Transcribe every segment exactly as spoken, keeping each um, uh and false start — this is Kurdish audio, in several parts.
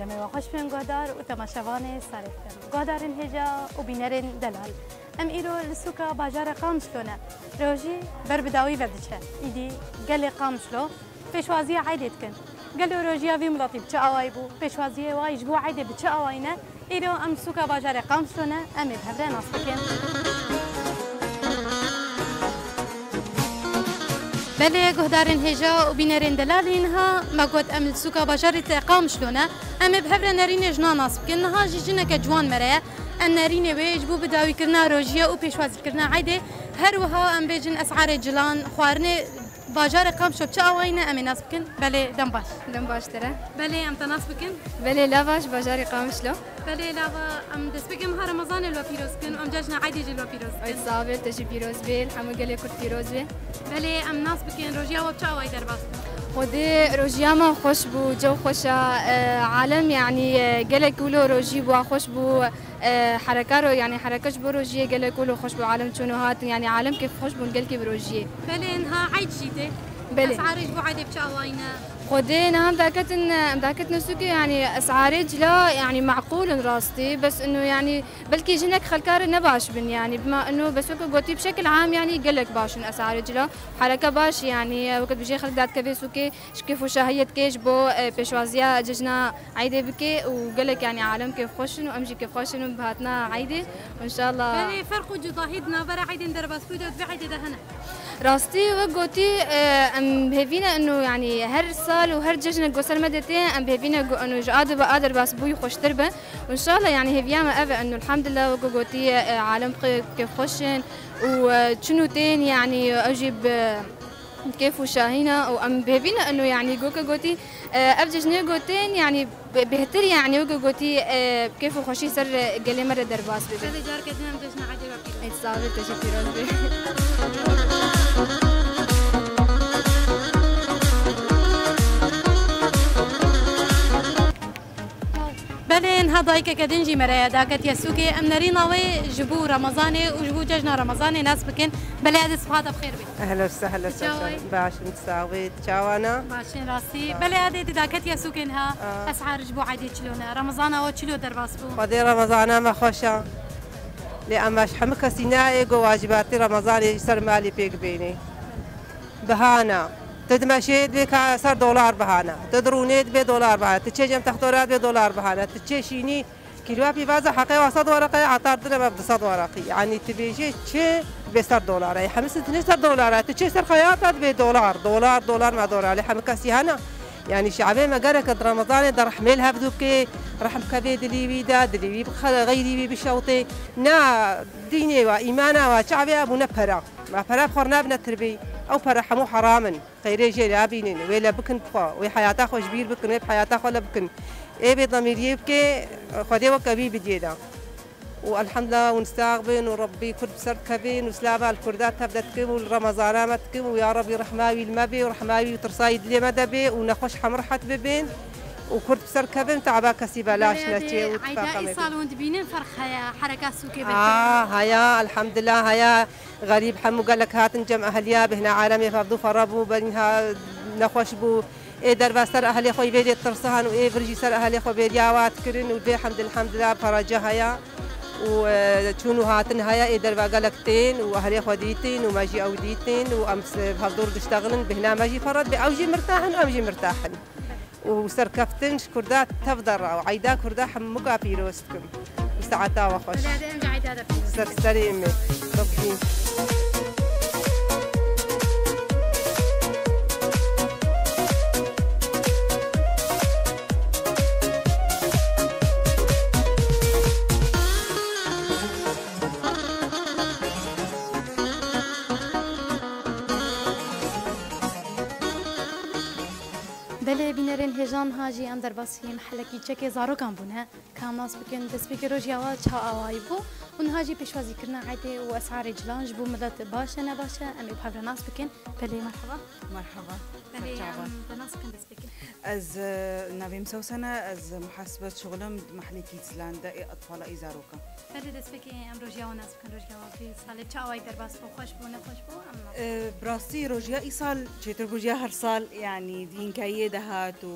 Demê we xweş bin guhdar û temaşevanê Sarê F M. Guhdarên hêja û bînerên delal. Em îro li sûka bajarê Qamişlo ne. Rojî ber bi dawî ve diçe. Îdî gelê Qamişlo pêşwaziya eydê dikin. Gelo rojiya vî miletî bi çi awayî bû? Pêşwaziyê wayî ji bo eydê bi çi awayî ne? Îro em li sûka bajarê Qamişlo ne, em ê bi hev re nas bikin. Belê guhdarên hêja û bînerên delalî, niha me got em li sûka bajarê te Qamişlo ne, em ê bi hev re nerînê jinan nas bikin. Niha jî jineke ciwan me re ye. Em nerînê wê ji bo bidawîkirina rojiye û pêşwazîkirina eydê, her wiha em bêjin esarê cilan, xwarinê bajarê Qamişlo bi çi awayî ne, em ê nas bikin. Belê, dem baş. Dem baş te re. Belê, em te nas bikin. Belê, lava ji bajarê Qamişlo. Belê, lava, em dest bikin, meha Remezanê li we pîroz bikin, em cejna eydê jî li we pîroz bikin. Eyd sax bê, te jî pîroz bê, li hemû gelê Kurd pîroz bê. Belê, em nas bikin, rojiya we bi çi awayî derbas bû? Xwedê rojiya me xweş bû, cew xweş e, e, alem, yanî, e, gelek wilo rojî bû, xweş bû. E, hereka ro-, yanî hereka ji bo rojiyê gelek wilo xweş bû, alem çûn û hatin, yanî alem kêfxweş bûn gelkî bi rojiyê. Belê, niha eyd jî tê. Belê. Esarê ji bo eydê bi çi awayî ne? Xwedê niha em daketin, em daketin sûkê, yanî esarê cila, yanî meqûl in rastî, bes ino, yanî belkî jinek xelkar ne baş bin, yanî bima ino, bes weke gotî bi şekil am, yanî gelek baş in esarê cila. Hereka baş, yanî weke dibêje xelk dadikeve sûkê, ji kêf û şahiyê dike ji bo, e, pêşwaziya cejna eydê bike û gelek, yanî alem kêfxweş in û em jî kêfxweş in û bi hatina eydê. Înşallah. Belê, ferq û cudahî di navbera eydên derbasbûyî de û di vê eydê de hene? Rastî wek gotî, e, em bi hêvî ne ino, yanî her sal û her cejnek ku ser me de tê, em bi hêvî ne ku ino ji a dibe a derbasbûyî xweştir be. Înşallah, yanî hêviya me ev e ino, elhamdulillah, wek gotî, e, alem xwe kêfxweş in û, e, çin û tên, yanî ew jî bi kêf û şahîna û em bi hêvî ne ino, yanî goke gotî, e, ev cejnê gotin, yanî bê-, bêhtir, yanî weke gotî, e, kêf û xweşî ser gelê me re derbas bibe. Belê, careke din em cejna eydê we pîroz. Eyd sax bê, te jî pîroz bê. Belê, niha dayikeke din jî me re ye, daketiye sûkê. Em nerîna wê ji bo Remezanê û ji bo cejna Remezanê nas bikin. Belê, edê siha te bi xêr bê. Ehlen sehlen. Tu çawa yî? Baş im, tu sax bî, tu çawa ne? Baş in rastî. Belê, edê tu daketiye sûkê niha. Ah. Esar ji bo eydê çilo ne? Remezana we çilo derbas bû? Xwedê Remezana me xweş e. Lê em ji hemû kesî nayê ku wacîbatî Remezanê ji ser malê pêk bênê. Bihana. Tu dimeşê dibê ka ser dolar bihana. Tu dirûnê dibê dolar bihana. Tu çê cem textora dibê dolar bihana. Tu çê şînî kîloya pîvaza heqê wa sed wereqe, atar dine me bi du sed wereqî. Yanî tu bêjê çi dibê ser dolar e. Hemî sitinê ser dolar e. Tu çê ser xeyata dibê dolar. Dolar, dolar me dolar. Lê hemî kesî hene. Yanî şe'bê me gereke di Remezanê de rehmê li hev dû bikê. Rehm kevê dilî wî de, dilî wî bi xe-, xeyrî wî bişewtê. Na dînê wa, îmana wa, çavê ya bûne pera. Ma pera bi xwe re nabine tirbî. Ew pera hemû heram in. Xeyrê jê nabînin. Wê le bikin bi xwe. Wê heyata xwe ji bîr bikin. Wê bi heyata xwe le bikin. Ê bê demîriyê bike, Xwedê weke wî bidiyê de. Û elhamdulillah hûn sax bin û Rebbî Kurd bi ser dikevin û silava li Kurda tev de dikim û li Remezana me dikim û ya Rebbî rehma wî li me bê û rehma wî û tirsa wî dilê me de bê û nexweş hemû rehet bibin û Kurd bi ser kevin, te'ba kesî belaş neçê û tifaqa me bê. Îsal hûn dibînin ferq heye hereka sûkê bê? Ah, haya, elhamdulillah, haya. Xerîb hemû gelek hatin cem ehliya, bêhna alemê fevdû ferre bû, berîn ha nexweş bû. Ê derve ser ehlê xwe vê dê tirsihan û ê vir jî ser ehlê xwe bêriya wa dikirin û vê hemd elhamdulillah ferace haya û, e, çûn û hatin haya, ê derve gelek tên û ehlê xwe dîtin û me jî ew dîtin û em s-, hevdûr diştexilin, bêhna me jî ferre dibe, ew jî mirtah in, em jî mirtah in. Û serkeftin ji Kurda tev de re û eyda Kurda hemûka pîroz dikim. Û saeta we xweş. Belê, em jî eyda de pîroz. Ser serê me. Rebî. Belê, bînerên hêjan, ha jî em derbasî mehelekî çekê zarokan bûne. Ka em nas bikin, destpêkê rojiya we çawa awayî bû û niha jî pêşwazîkirina eydê û esarê cilan ji bo milet baş e, ne baş e, em ê bi hev re nas bikin. Belê, merheba. Merheba. Belê, em te nas bikin destpêkê. Ez, e, navê min Sewsen e, ez muhasibet şixulim di mehelekî Zilande ê etfala ê zarokan. Belê, destpêkê em rojiya we nas bikin, rojiya we vê salê çi awayî derbas bû, xweş bû, nexweş bû, em nas bikin. E, bi rastî rojiya îsal çêtir bû ji ya her sal, yanî di hînkayiyê de hat û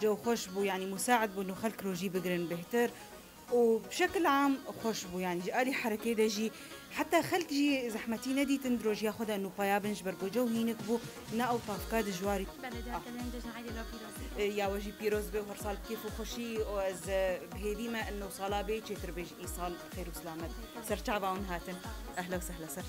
Yo xweş bû, yanî musaid bûn û xelk rojî bigirin bêhtir. Û bi şekil am xweş bû, yanî ji alî herekê de jî heta xelk jî zehmetî nedîtin di rojiya xwe de nûpaya bin ji ber ku ew hînik bû, ne ew tavka dijwar. Belê, diyarekê, cejna Eydê we pîroz. E, ya we jî pîroz be û her sal bi kêf û xweşî û ez, e, bi hêvî me in nû sala bê çêtir bê ji îsal xêr û silamet. Ser çava hûn hatin. Ehla û sehla ser.